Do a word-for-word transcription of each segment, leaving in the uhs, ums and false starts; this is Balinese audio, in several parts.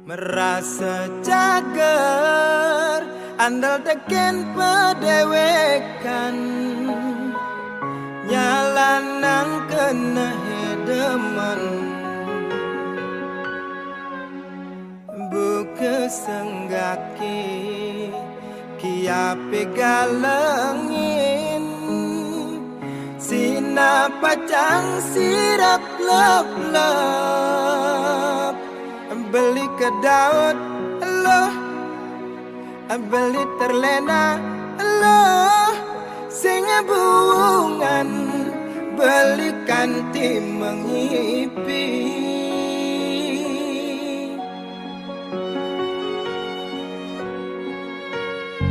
Merasa cager, andal teken pedewekan, nyalanan kena hedeman. Buke senggake, kiape galengin, sina pacang sirap lep-lep. Beli ke Daud, loh, beli terlena, loh, sing buungan, beli kanti mengipi.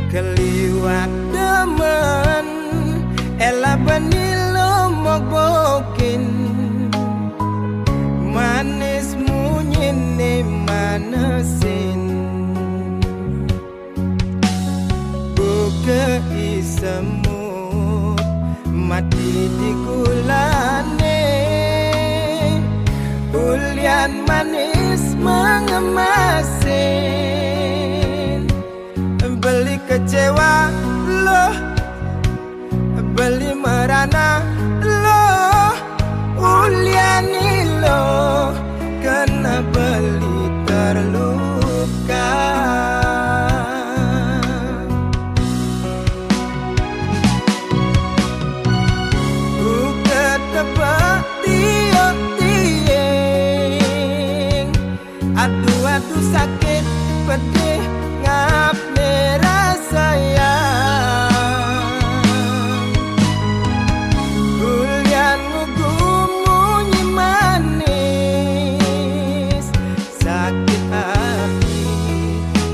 Keliwat demen, ela beni lo mogbokin, manis munyin ni manesin. Buke isemut, mati di gulane, ulian manis mengemasin. Beli kecewa loh, beli merana loh, uliani loh, kena beli terluka. Buke tebak tiok tieng, aduh, aduh, sakit, pedih, ngap merasa ya. Ulian ngugu munyi manis, sakit ati,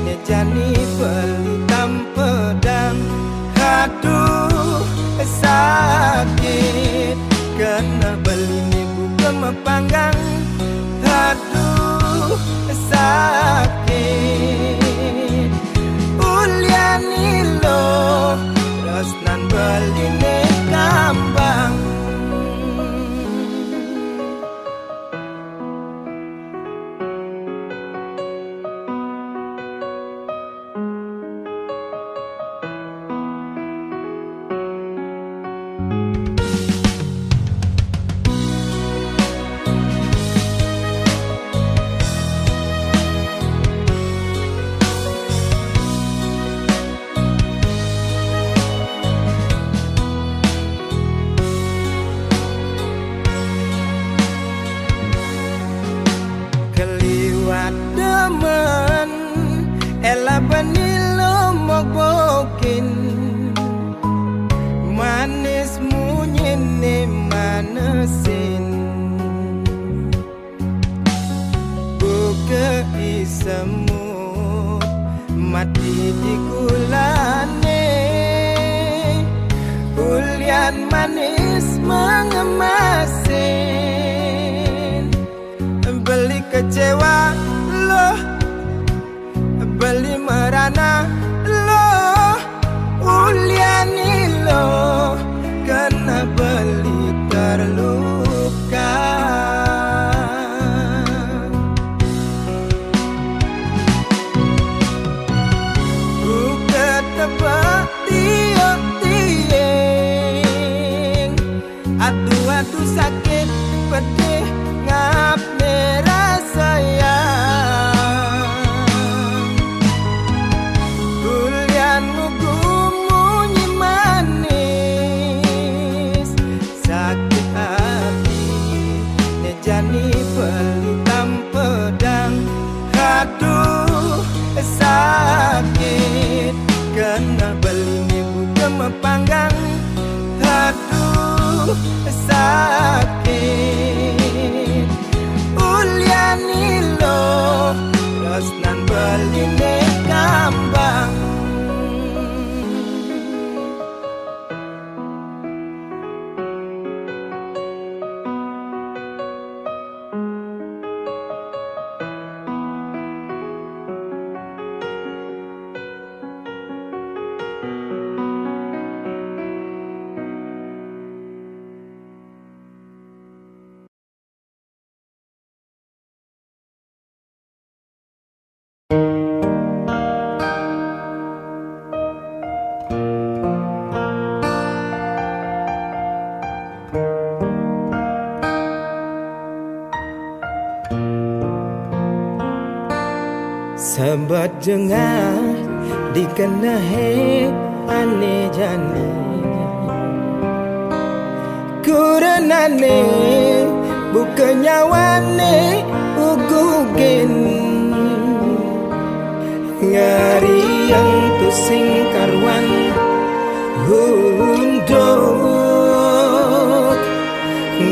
nyejani beli tampedang. Aduh, sakit, kena beli ni buke mepanggang. Aduh, sakit, uliani lo, tresnan beli ne kambang. Keliwat demen, ela beni lo mogbokin, manis munyin ni manesin. Buke isemut, mati di gulane, ulian manis mengemasin. Beli kecewa loh, beli merana loh, uliani loh, kena beli terluka. Buke tebak tiok tieng, aduh, aduh, sakit, pedih, ngap merasa ya. Ulian ngugu munyi manis, sakit ati, nyejani beli tampedang. Aduh, sakit, kena beli ni buke mepanggang. Aduh, sakit, uliani lo, tresnan beli ne kambang. Sebab jengah dikenahe ane jani, kurenane buka nyawane ugugin. Ngariang tusing karuan hunduk,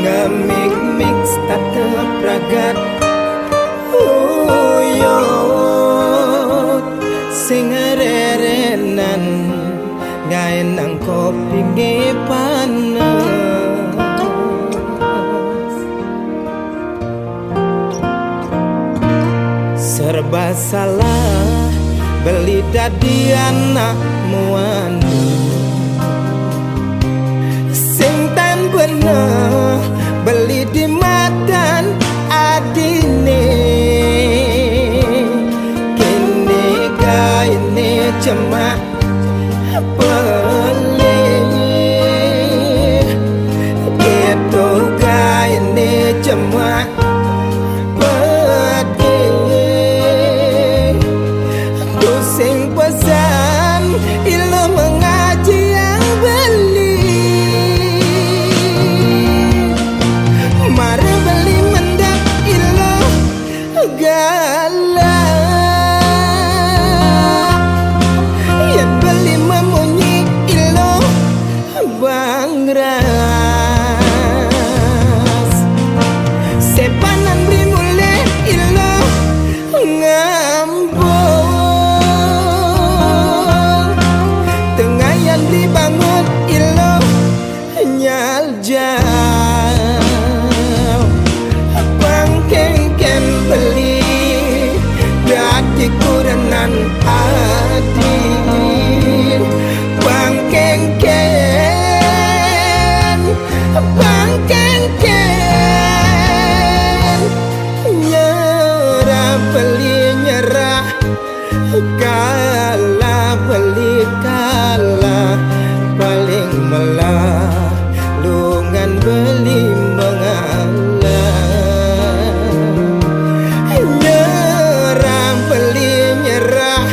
ngamik-mik stata pragat uyut, sing rerenan ngaenang kopi ngepanas. Serba salah beli dadi anak muani. Sing tan beneh beli di matan adine. Kene gaene jemak pelih, keto gaene jemak pedih. Tusing pesan ila mengajiang beli. Mara beli mendap ila galak. Yen beli memunyi ila bangras. Sepanan beli mulih ila ngambung. Tengayan beli bangun ila nyaljau. Pangkengken beli dadi kurenan adi. Pangkengken, pangkengken, nyerah beli nyerah. Kalah beli kalah, paling melah lungan beli mengalah. Nyerah beli nyerah,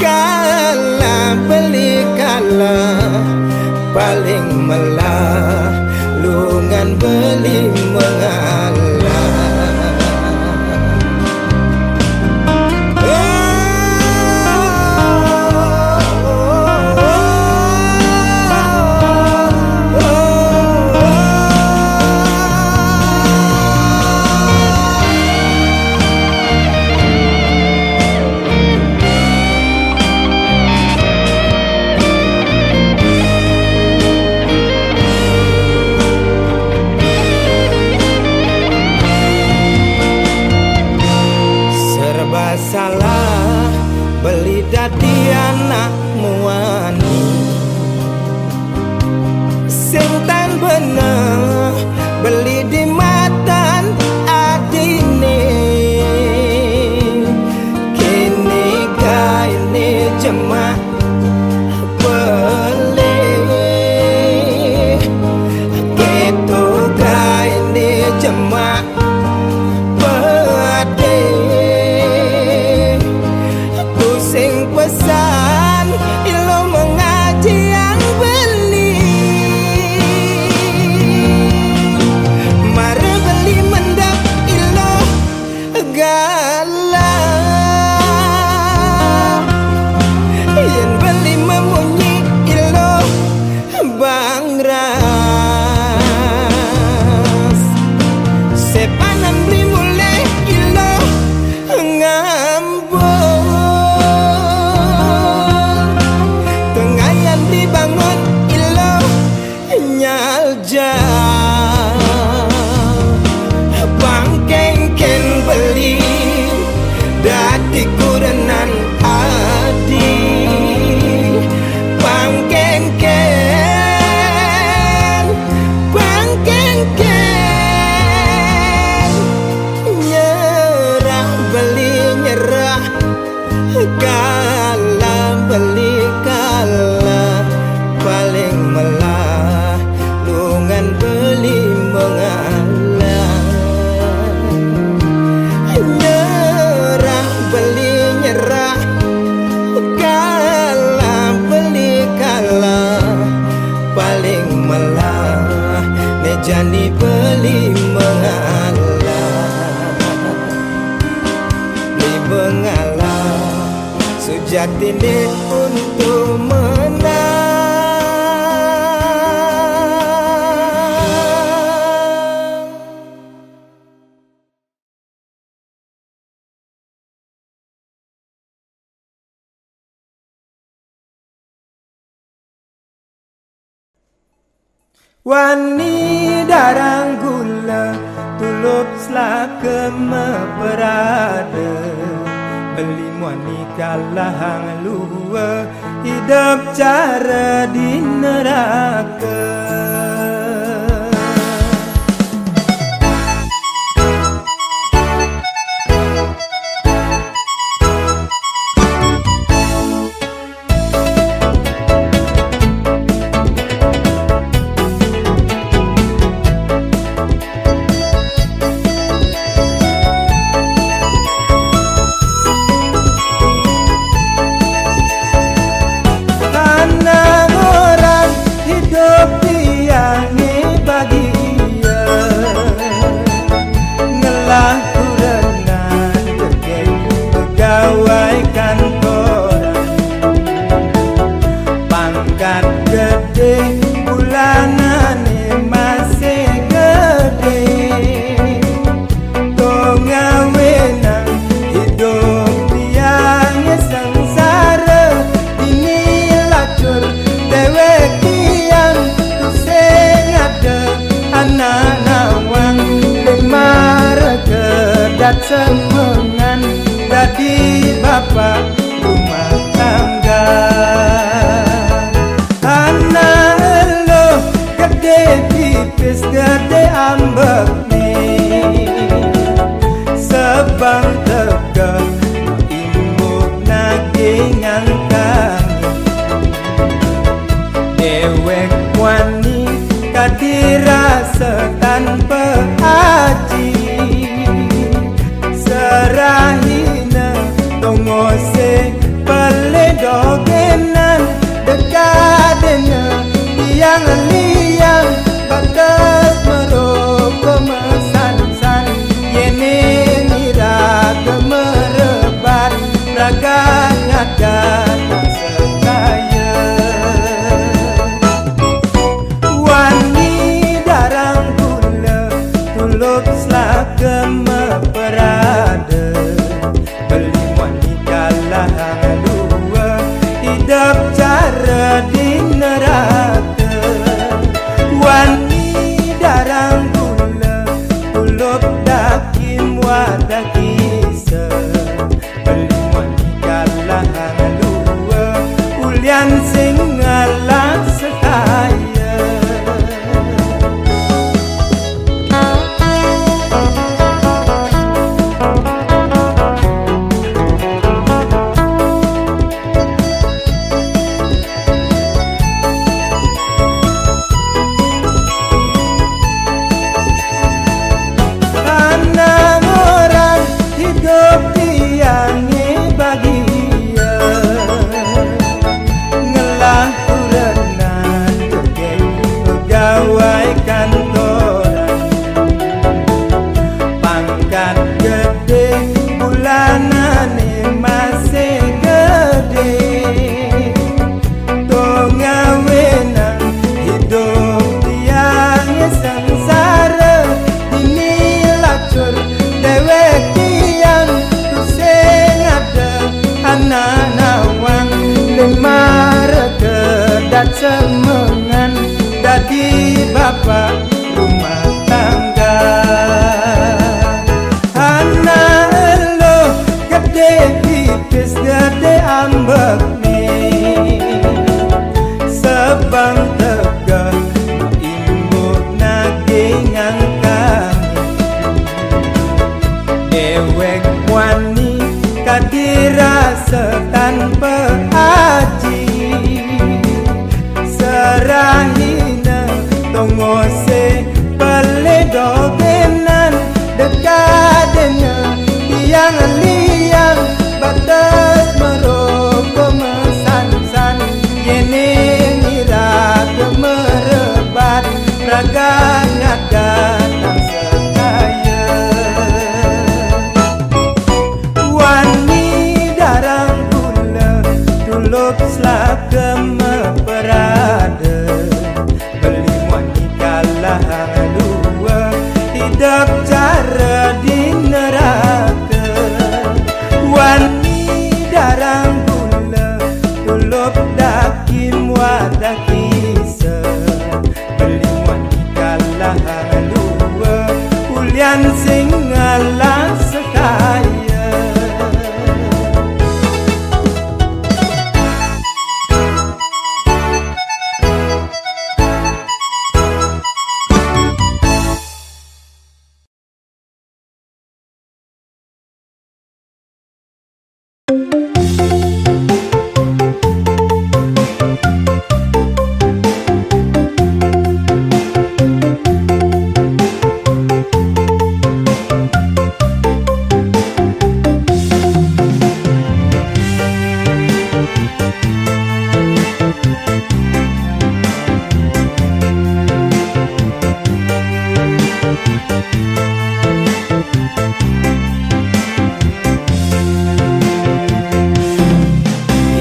kalah beli kalah, paling melah lungan beli mengalah. Serba salah beli dadi anak muani. Sing tan beneh beli di matan adine. Kene gaene jemak pelih, keto gaene jemak pedih. Tusing pesan ila mengajiang beli. Mara beli mendap ila galak. Yen beli memunyi ila bangras. Sepanan beli mulih ila ngambung. Tengayan beli bangun ila nyaljau. Pangkengken beli dadi kurenan adi. Pangkengken, pangkengken, Jatine untuk menang. Wani darang gula, tulup selaka meperada. Beli muani kalahang lua, hidup cara di neraka. Tanang orang hidup tiang bahagia, ngelah kurenan degil pegawai kantoran. Pangkat gede, bulanane masih gede. Tong awenang hidup tiang sengsara, ini lacur dewek tiang, tusing ada anak nawang, lemar kedat semengan, dadi bapak rumah tangga. Anak lo gede pipis, gede ambek ni, sebang teka imbuk nagingan kami. Dewek wani kadirasa tanpa aji, serahina tongose peledogenan, dekadena tiang liang batas meroko mesansan, yene nira gemerebat raga nyata sekaya. Wani darang gula, tulup selaka meperada. Beli wani kalahang lua, hidup cara di neraka. Wani darang gula, tulup daki muat daki se. Beli wani kalahang lua, ulian sing ngalah sekaya. Tanang orang hidup tiang bahagia, ngelah kurenan degil pegawai kantoran. Pangkat gede, bulanane masih gede. Tong awenang hidup tiang sengsara, ini lacur dewek tiang, tusing ada anak nawang, lemar kedat semengan, dadi bapak rumah tangga. Anak lo gede pipis, gede ambek ni, sebang teka imbuk nagingan kami. Dewek wani kadirasa tanpa aji, serahina tongose peledogenan, dekadena tiang liang batas meroko Sing ngalah sekaya.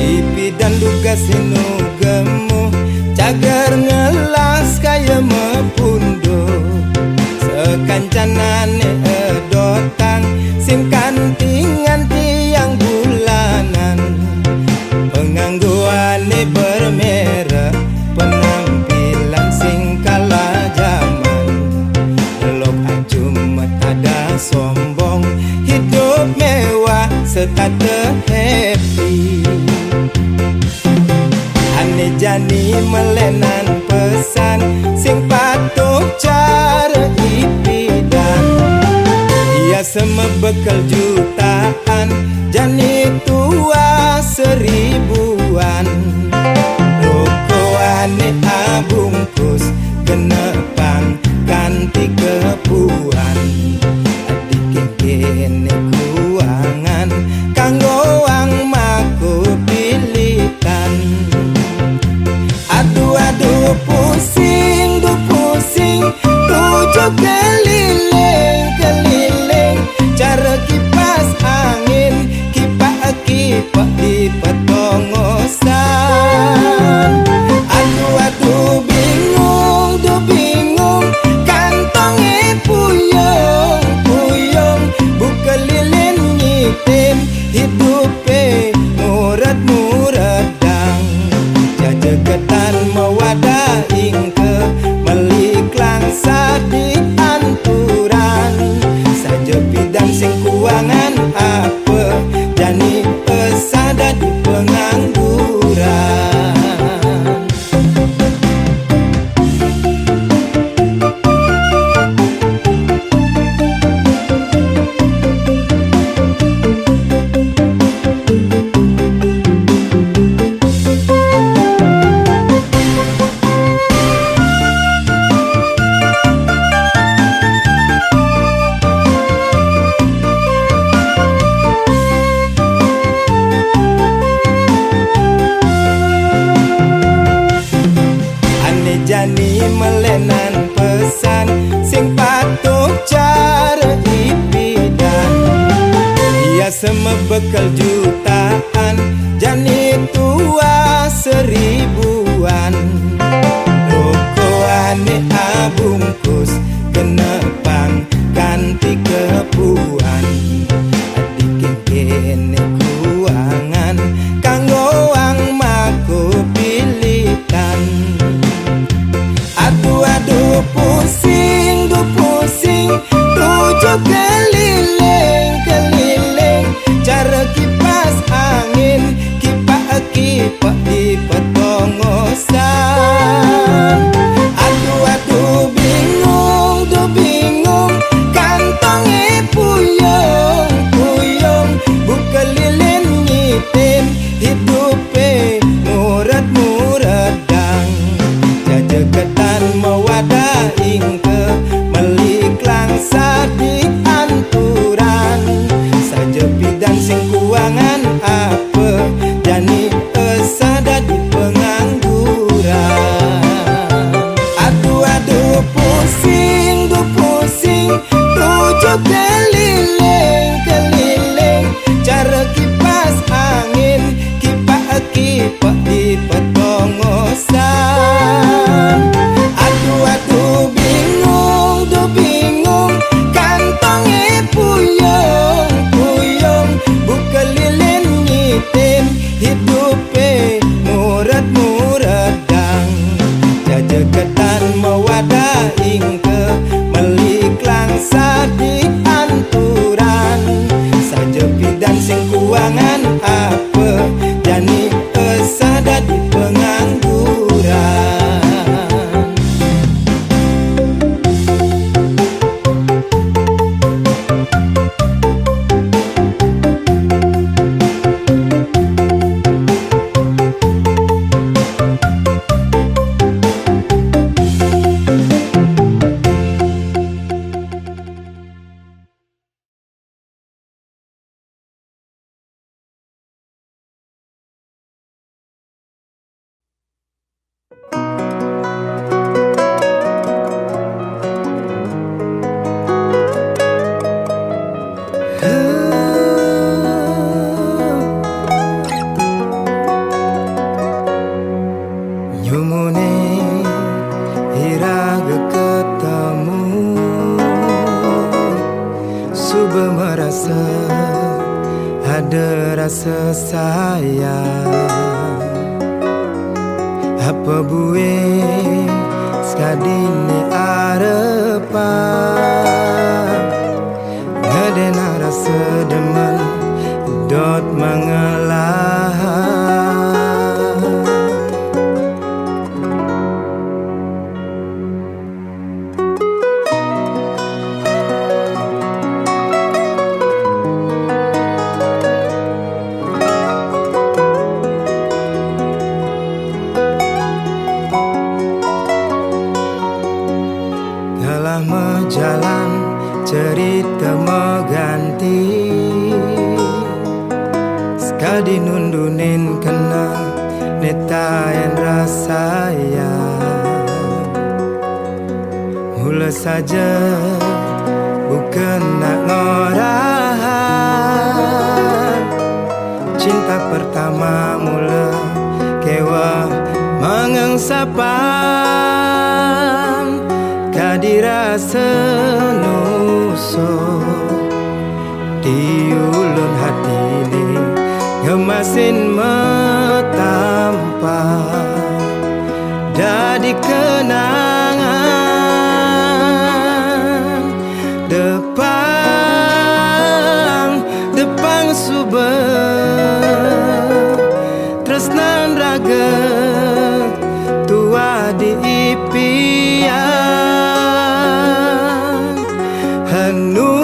Ipidan dugas inu gemu, cagar ngelas kaya mepundu. Sekancanane edotang, sing kantingan tiang bulanan. Pengangguane bermerek, penampilan sing kalah zaman. Lok acum tada sombong, hidup mewah setata happy. Ane jani melenan pesan, sing patuh cara ipidan. Ia semebekel jutaan, jani tua seribuan. Rokoane abungkus, genepang kanti kepuan. Dikengkene kuangan, kanggo wang maku pilitan. Aduh, aduh, pusing, duh pusing, tujuh keliling, keliling, cara kipas angin, kipak-kipak di petongosan. Aduh, aduh, bingung, duh bingung, kantonge puyung, puyung, buka lilin ngitin, hidupe murat-murat dang. Jajegetan mewada ingke, meliklang sadi anturan. Saja pidan sing kuangan apa, jani pesada di pengangguran. Ane jani melenan pesan, sing patuh cara ipidan. Ia semebekel jutaan, jani tua seribuan. Rokoane abungkus, genepang kanti kepuan. Dikengkene kuangan, kanggo wang maku pilitan. Aduh, aduh, pusing, duh pusing, tujuh keliling, keliling, cara kipas angin, kipak-kipak di petongosan. Aduh, aduh, bingung, duh bingung, kantonge puyung, puyung, buka lilin ngitin, hidupe murat-murat dang. Jajegetan mewada ingke, meliklang sadi Nyumuni ira ga ketemu, suba marasa ada rasa sayang. Apa buin sekadi ni arepan, ngadai na rasa demen dot mangalah. Kalah majalan, cherita maganti, sekadi nundunin kena netayan rasa sayang. Mula saja bukan nak ngorahang, cinta pertama mula kewa mangangsapan, ka dirasa nusuh di ulun hati ni, ngemasin metampa dadi kenangan. Depang, depang suba, tresnan raga tuah diipian. Hanu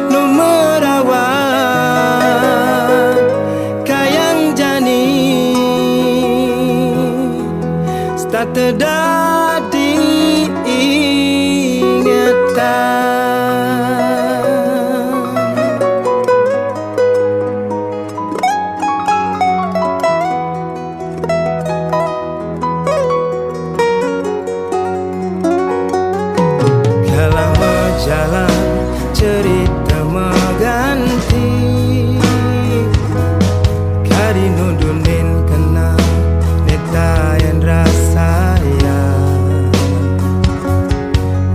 nu merawat kayang jani, setata dadi ingetan. Kalah majalan, cherita maganti, ka dinundunin kena netayan rasa sayang.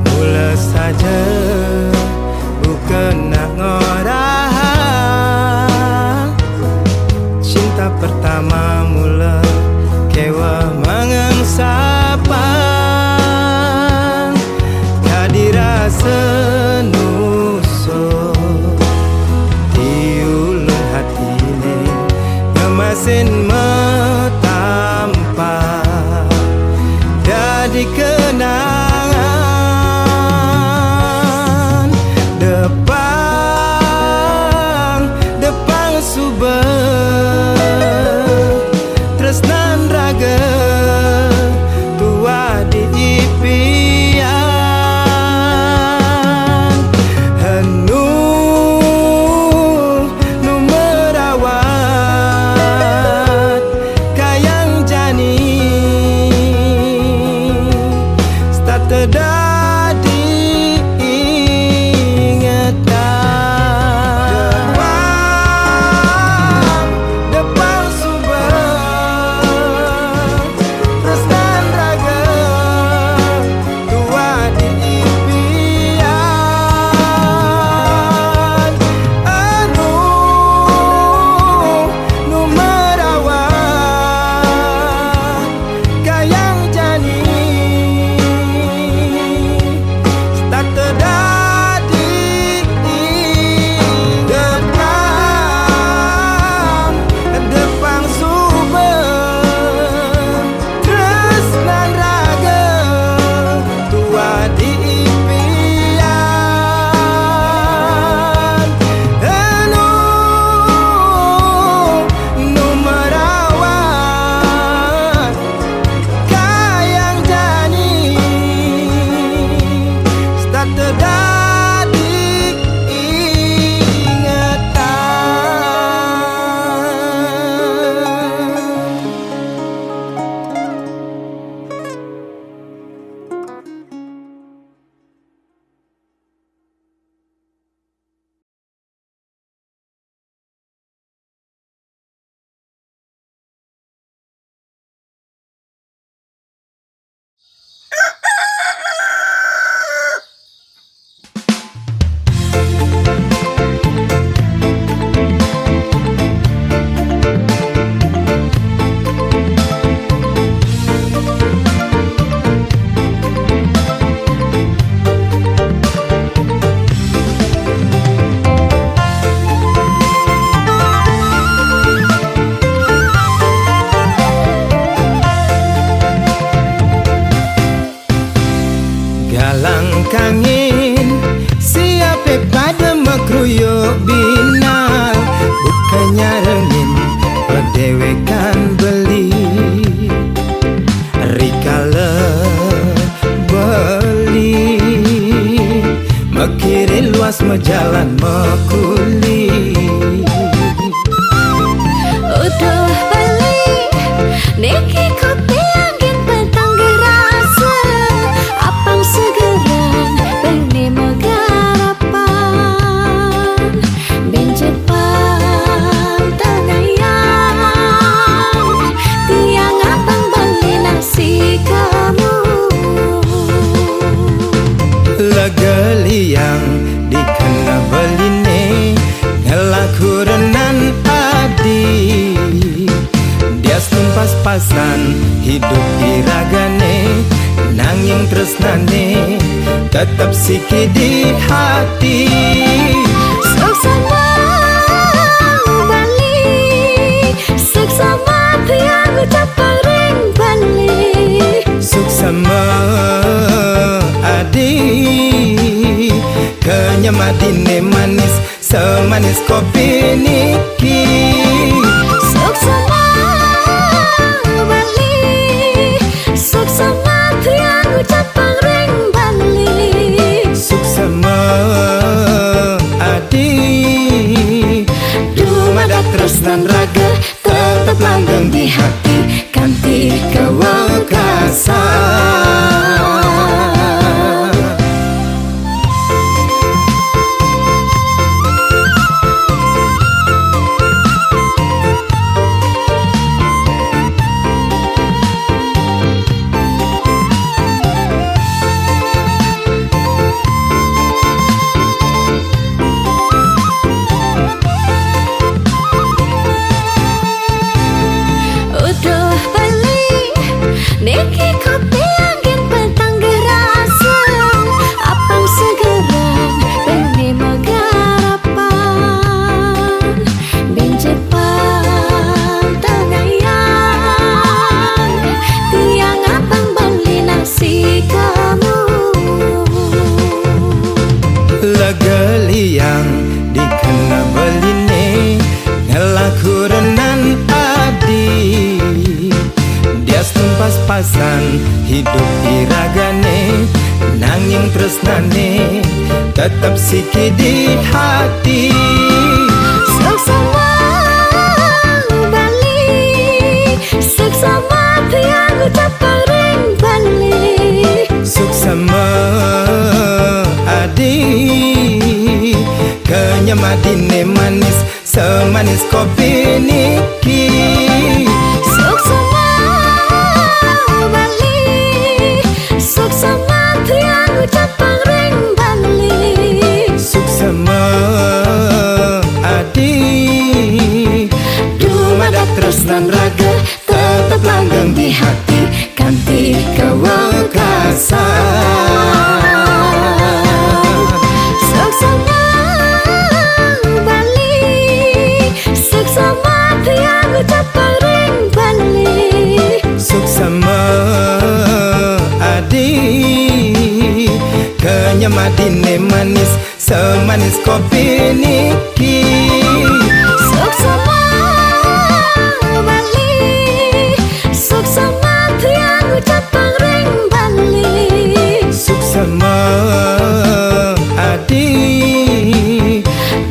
Mula saja bukan nak ngorahang, cinta pertama mula kewa mangangsapan, ka dirasa nusuh di ulun hati ni, ngemasin metampa dadi kenangan. Depang, depang suba, tresnan raga tuah diipian. Hanu nu merawat Luas mejalan mekuli. Uduh beli, niki kopi angin petang gerasa, apang segeran beni megarapan, bin Jepang tengayang, tiang apang beli nasi kamu. Lega liang dikena beline, ngelaku renan adi. Dias tumpas pasan hidup iragane, nanging tresnane tetep siki di hati. Suksma beli, suksma tiang ucapang ring beli. Suksma adi, kenyemadine manis, semanis kopi niki. Suksma beli, suksma tiang ucapang ring beli. Suksma adi, dumadak tresnan raga tetep langgeng di hati kanti kawekasan. Uduh beli, niki kopi angin petang gerasa, apang segeran beni megarapan, bin Jepang tengayang, tiang apang beli nasi kamu. Lega liang dikena beline, ngelaku renan adi. Dias tumpas pasan hidup iragane, nanging tresnane tetep siki di hati. Suksma beli, suksma tiang ucapang ring beli. Suksma adi, kenyemadine manis, semanis kopi niki. Suksma beli, suksma tiang ucapang ring beli. Suksma adi, dumadak tresnan raga tetep langgeng di hati kanti kawekasan. Suksma beli, suksma tiang ucapang ring beli. Suksma adi, kenyemadine manis, semanis kopi niki. Suksma beli, suksma tiang ucapang ring beli. Suksma adi,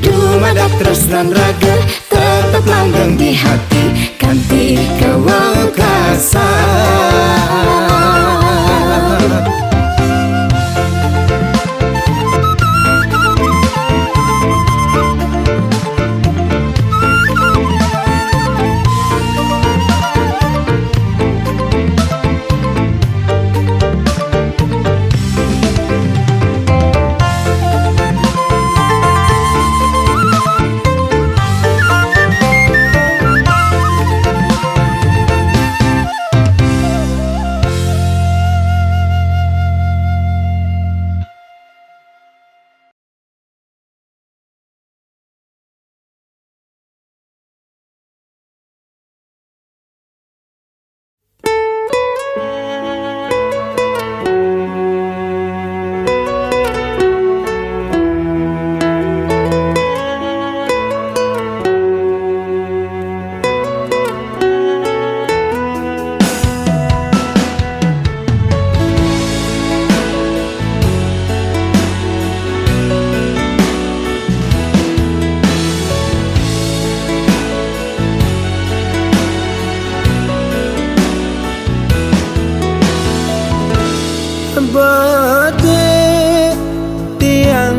dumadak tresnan raga tetep langgeng di hati kanti kawekasan.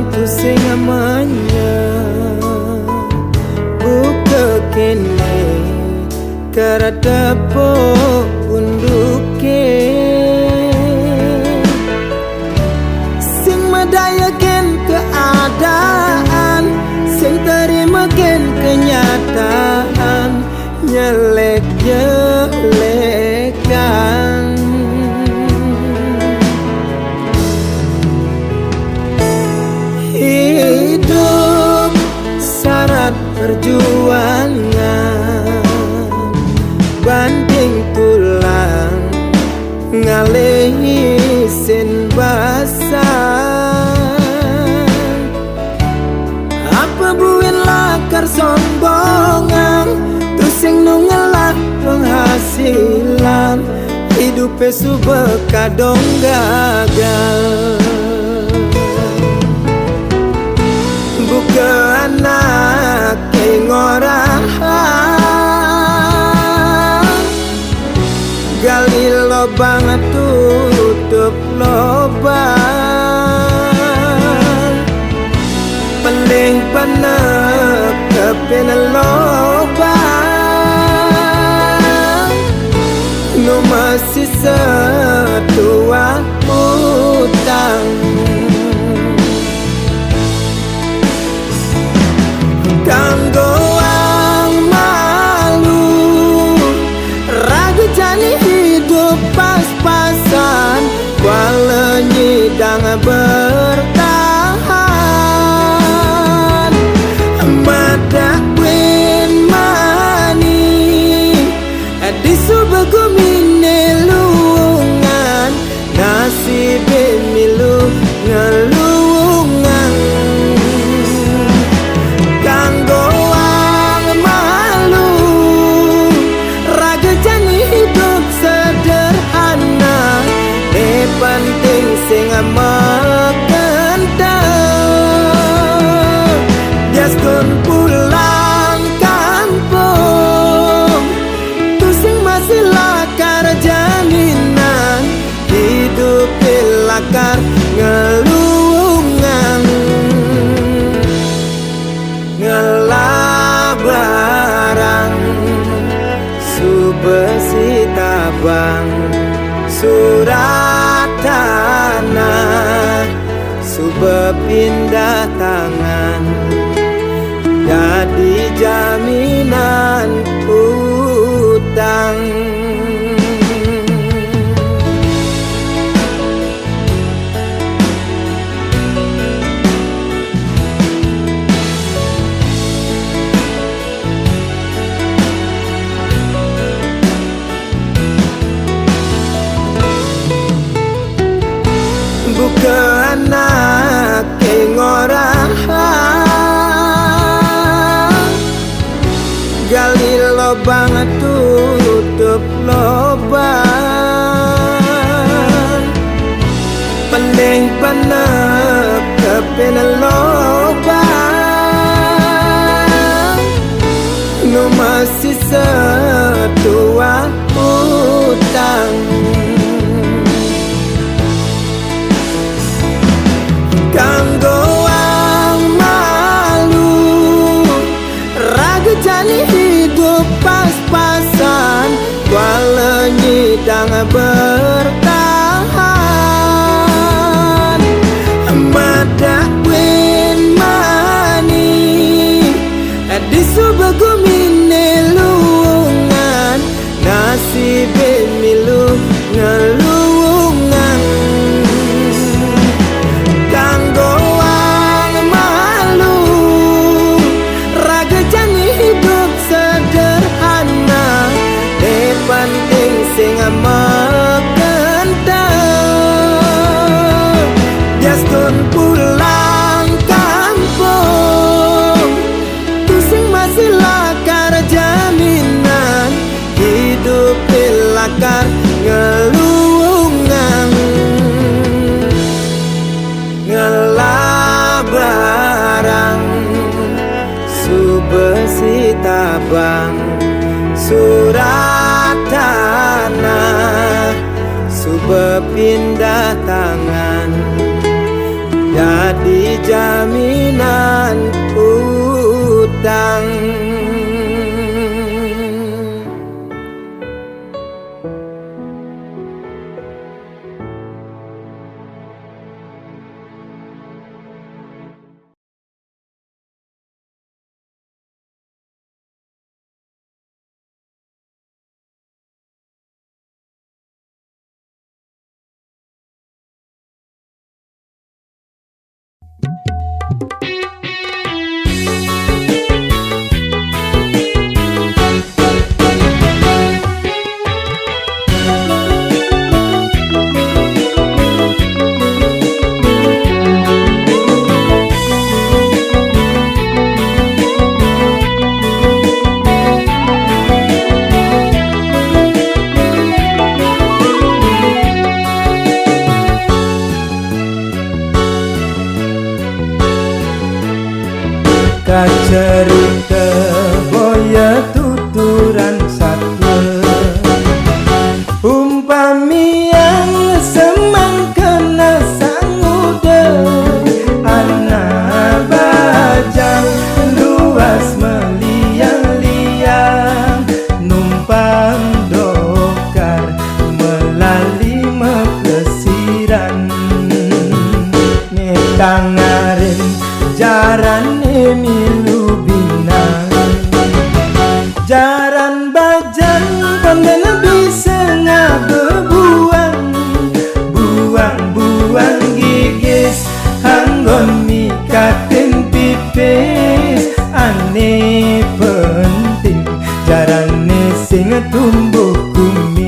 Tu sing amanya buka kene, kara tepuk punduke. Sing medayaken keadaan, sing terimaken kenyataan, nyelek-nyelekan. Hidup syarat perjuangan, banting tulang, ngalehi sin basang. Apa buin lakar sombongan, tu sing nungelah penghasilan, hidupe suba kadong gagal. Buka anake ngorahang, gali lobang tutup lobang, pening panek kepin lobang, nu masih setuah utang. Kanggo ang malu, raga jani hidup pas-pasan, kuala nyidang bertahan. Madak buin mani, di suba gumine luungan, nasibe milu ngeluungan. Kanggo ang malu, raga jani hidup sederhana, ne penting sing makenta. Bias tun pulang kampung, tu sing masih lakar jaminan, hidup lakar ngeluungan. Ngelah barang, suba sitabang, surat tanah, suba pindah tangan, dadi jaminan utang. Buka anake ngorahang, gali lobang tutup lobang, pening panek kepin lobang, nu masih setuah utang. Kanggo ang malu, raga jani hidup pas-pasan, kuala nyidang bertahan. Madak buin mani, di suba gumine luungan, nasibe milu ngeluungan. Kanggo ang malu, raga jani hidup sederhana, ne penting sing makenta. Bias tun pulang kampung, tu sing masih lakar jaminan, hidup lakar ngeluungan. Ngelah barang, suba sitabang, surat tanah, suba pindah tangan, dadi jaminan Kacerita boya tuturan satwa. Umpamiang semangkana sanguda, anak bajang luas meliang-liang, numpang dokar melali mekesiran. Ni tangarin jarane milu binang. Jaran bajang konden bisa ngaba buang, buang-buang gigis, anggon mikatin pipis. Ane penting jarane sing tumbuh kumis.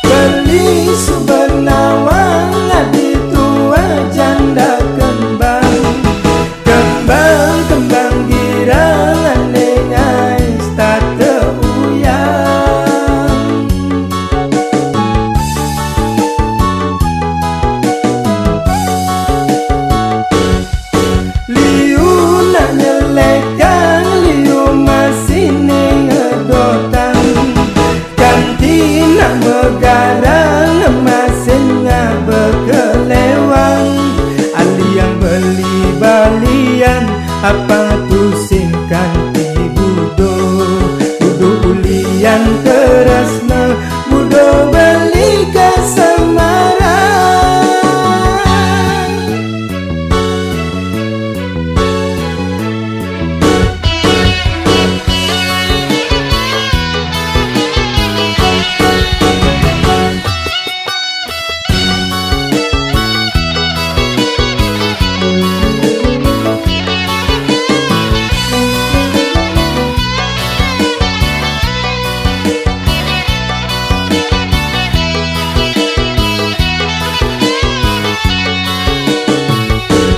Beli suba nawang, adi tua janda kembang. Kembang, kembang girang, ane ngais tata uyang. Liu nak nyelekang, liu masih ning dotang. Kanti nak megarang, masin ngaba kelewang. Aliang beli balian, apang tusing kanti budo. Budo ulian tresna, budo beli kasamaran.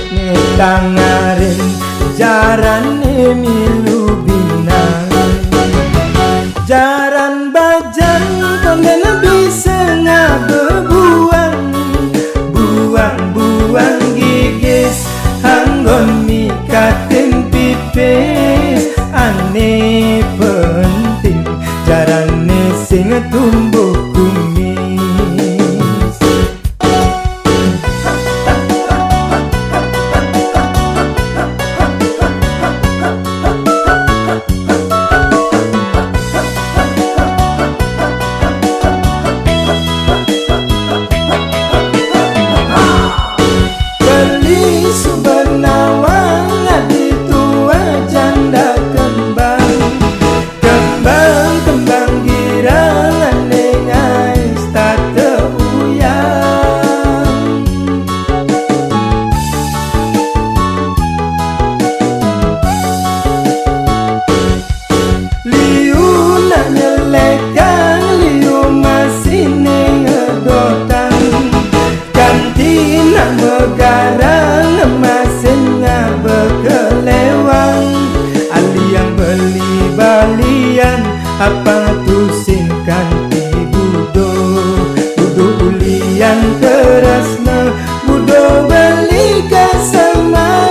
Ni tangarin jarane milu binang. Jaran bajang konden bisa ngaba buang, buang-buang gigis, anggon mikatin pipis. Ane penting jarane sing tumbuh kumis. Beli suba nawang, adi tua janda kembang. Kembang, kembang girang, ane ngais tata uyang. Liu nak nyelekang, liu masih ning dotang. Kanti nak megarang, masin ngaba kelewang. Aliang beli balian, apang tusing kanti budo. Budo ulian tresna, budo beli kasamaran.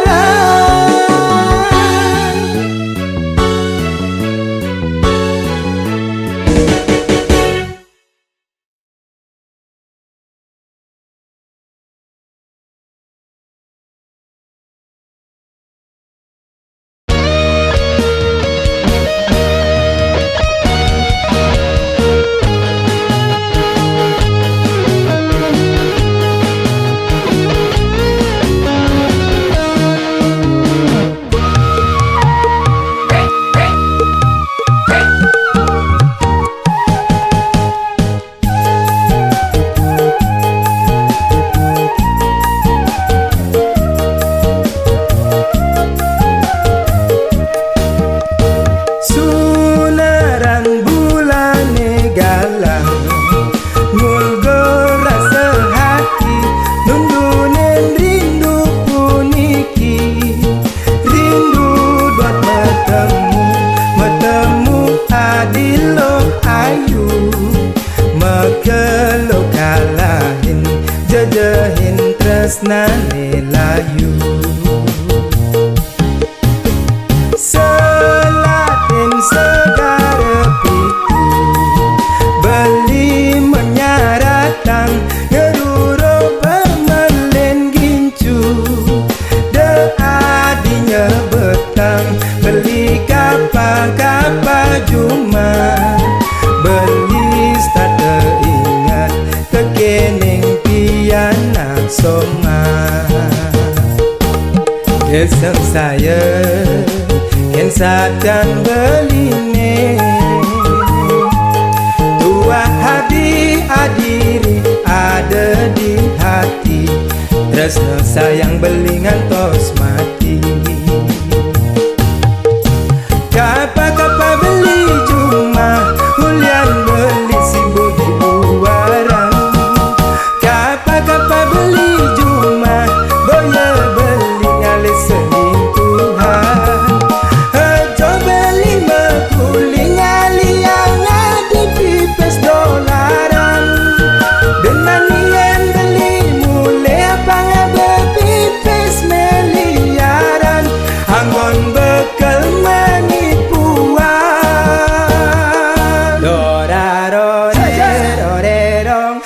Tresnane layu. Selatin segara pitu, beli menyaratang ngeruro pemelin gincu. De adinye betang beli kapa-kapa juma, beli state inget tekening pianak soma. Keseng saya ken satan beline, tuah hadi adiri ada di hati, tresno sayang beli ngantos mati. Kapa-kapa beli jumah, ulian beli si budi uaran. Kapa-kapa beli jumah, boya beli ngalih selingkuhan. Aja beli mekuling ngalih yang adi pipis dolaran. Dengan yen beli mulih apa ngabe pipis miliaran. Anggon bekel manipuan. Dora rore rore rong.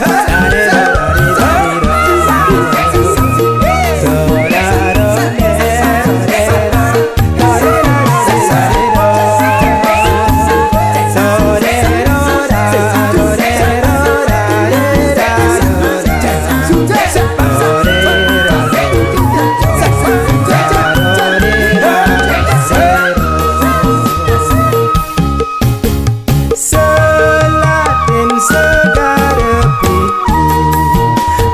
Selatin segara pitu,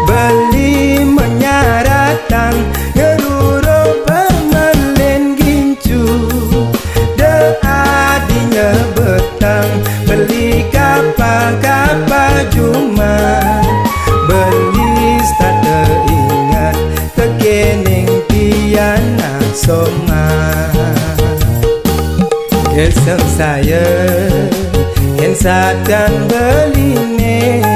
beli menyaratang ngeruro pemelin gincu. De adinye betang beli kapa-kapa juma, beli state inget tekening pianak soma. Keseng saya ken satan beline,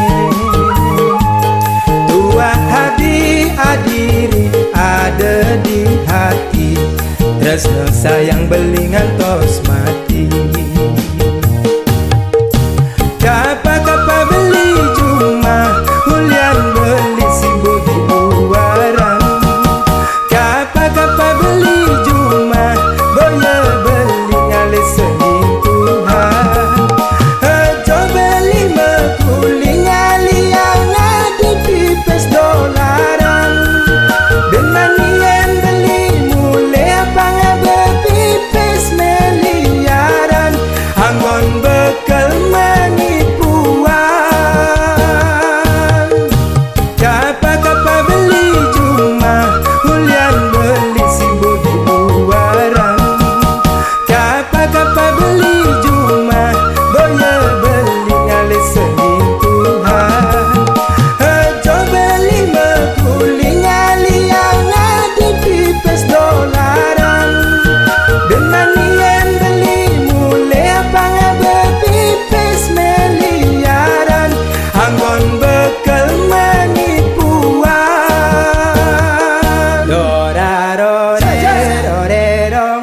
tuah hadi adiri ada di hati, tresno sayang beli ngantos mati. Kapa-kapa beli jumah, ulian beli si budi uaran. Kapa-kapa beli jumah, boya beli ngalih selingkuhan. Aja beli mekuling ngalih yang adi pipis dolaran. Dengan yen beli mulih apa ngabe pipis miliaran. Anggon bekel manipuan. Kapa-kapa beli jumah, ulian beli si budi uaran. Kapa-kapa beli jumah, boya beli ngalih selingkuhan. Aja beli mekuling ngalih yang adi pipis dolaran. Dengan yen beli mulih apa ngabe pipis miliaran. Anggon bekel manipuan. Dora rore rore rong.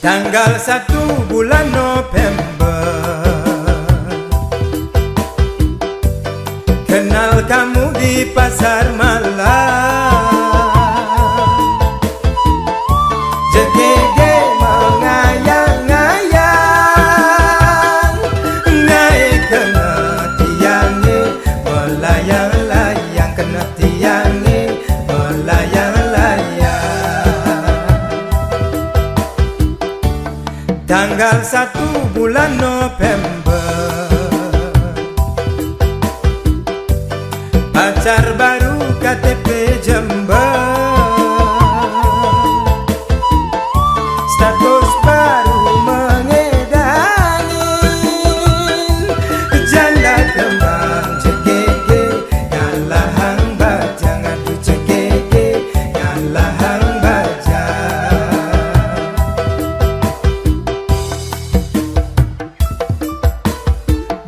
Tanggal satu bulan November. Pasar malam, jegege mengayang-ngayang, ngai kena tiange, melayang-layang kena tiange, melayang-layang. Tanggal satu bulan November, pacar baru K T P Jember, status baru mengedangin, janda kembang jegege, ngalahang bajang, aduh jegege, ngalahang bajang.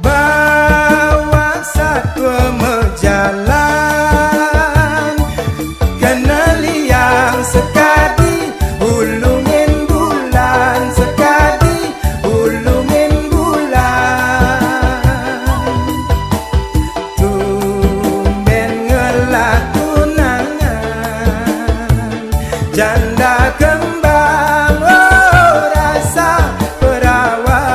Bawa satwa mejalan, kena liang sekadi, ulungin bulan sekadi, ulungin bulan. Tumben ngelah tunangan, janda kembang, oh, rasa perawan.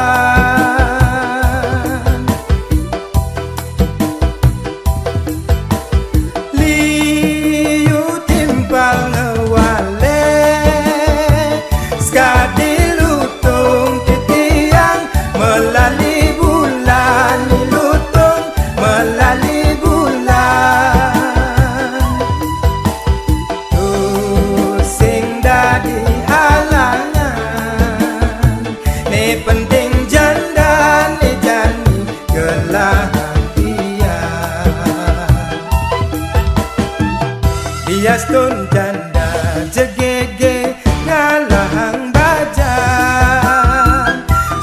Liu timpal ngewale, sekadi lutung titiang, melali bulan ni lutung, melali bulan. Tusing dadi halangan, ne penting janda ne jani gelah tiang. Diastun janda jegege ngalahang bajang,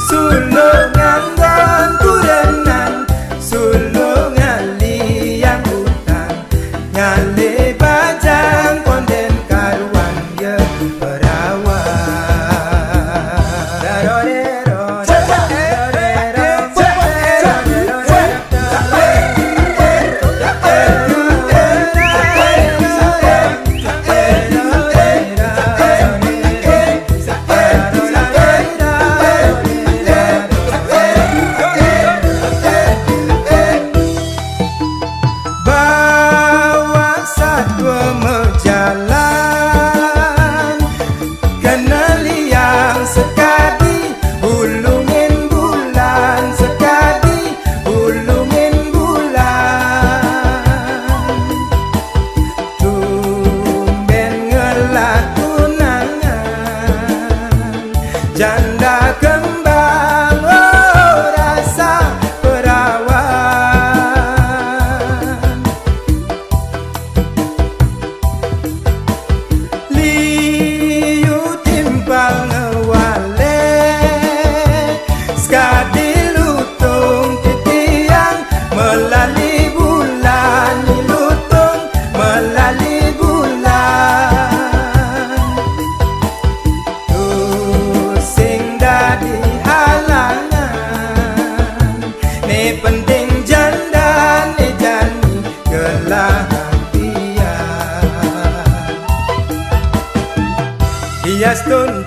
sulungan ganturenan, sulungan liang utang, ngalih bajang konden karuan ye perawan. Bawa satwa mejalan, kena liang sekadi, ulungin bulan sekadi, ulungin bulan. Tumben ngelah tunangan, janda kembang, oh, rasa perawan. Liu timpal ngewale, sekadi lutung titiang, melali bulan ni lutung, melali bulan. Tusing dadi halangan, ne penting janda ne jani gelah tiang. Diastun